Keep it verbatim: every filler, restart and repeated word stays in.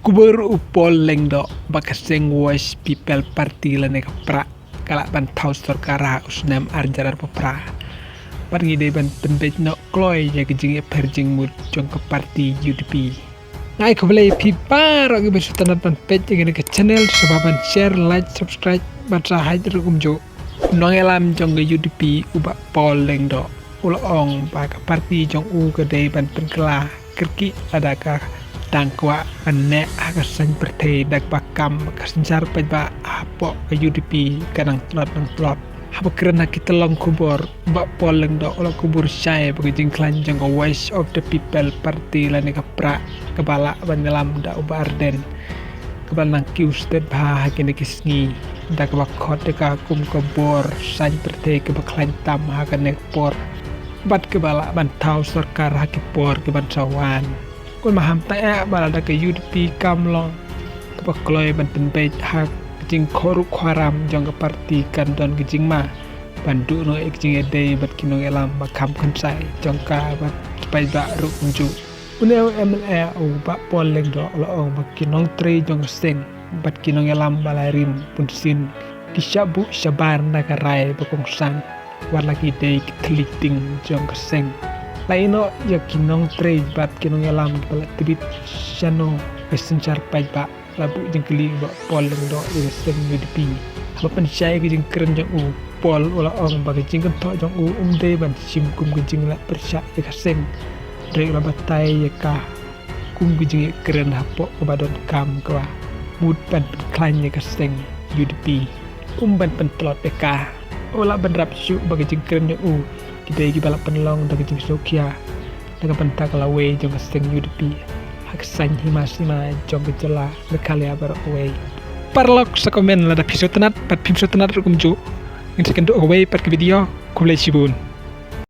Kubur u Paul Lyngdoh ba ka seng Voice People Party lane ka PRAP ka lah ban thaw sorkar ha u snem ar hajar arphew phra. Bad ngi dei ban pynbeit noh kloi ïa ka jingïapher jingmut jong ka party U D P. Nga ai khublei ïa phi baroh kiba sngewtynnat ban peit ïa kane ka channel, sngewbha ban share, like, subscribe bad sa hait ruh kumjuh. U nongïalam jong ka U D P u Bah Paul Lyngdoh u la ong ba ka party jong u ka dei ban pynkylla kyrkieh lada ka dang kwah ban neh ha ka seng pyrthei da kaba kam ba ka synshar paidbah hapoh ka U D P ka nang tlot nang tlot. Haba kren ha ki tyllong khubor, Bah Paul Lyngdoh u la kubur shai ba ka jingkhlaiñ jong ka Voice of the People Party lane ka PRAP kaba lah ban ïalam da u Bah Ardent kaba nang kiew stet bha ha kine ki sngi, da kaba khot ïa ka kum ka bor saiñ pyrthei kaba khlaiñ tam ha kane ka por, bad kaba lah ban thaw sorkar ha ki por kiban sa wan. Kumba ham tang eh ba lada ka U D P kam long kaba kloi ban pynbeit ha ka jingkhuaruh khuaram jong ka party, kan don ka jingma ban duh noh ïa ka jingïadei bad ki nongïalam ba kham khynsai jong ka bad ki paidbah ruh kumjuh. Une u M L A u Bah Paul Lyngdoh u la ong ba ki nongtrei jong ka seng bad ki nongïalam ba la rim bunsien ki shah buh shabar na ka rai ba kongsan, wat la ki dei ki thylliej ting jong ka seng. La ïeh noh ïa ki nongtrei bad ki nongïalam kiba la tbit shano ka synshar paidbah. La buh jingkylli u Bah Paul Lyngdoh ïa ka seng U D P. Haba pynshai ïa ka jingkren jong u, Paul u la ong ba ka jingkynthoh jong u um dei ban shim kum ka jingleh pyrshah ïa ka seng, hynrei u la batai ïa ka kum ka jingïakren hapoh kaba donkam, kaba mut ban pynkhlaiñ ïa ka seng U D P, um ban pyntlot ïa ka. U la bynrap shuh ba ka jingkren jong u ki dei kiba la pynlong da ka jingsngewkhia na ka bynta ka lawei jong ka seng U D P ha ka saiñ hima sima jong ka jylla Meghalaya baroh kawei. Paralok, sa comment lada phi sngewtynnat, bad phim sngewtynnat ruh kumjuh. Ngin sa ïakynduh ha kawei pat ka video. Khublei shibun.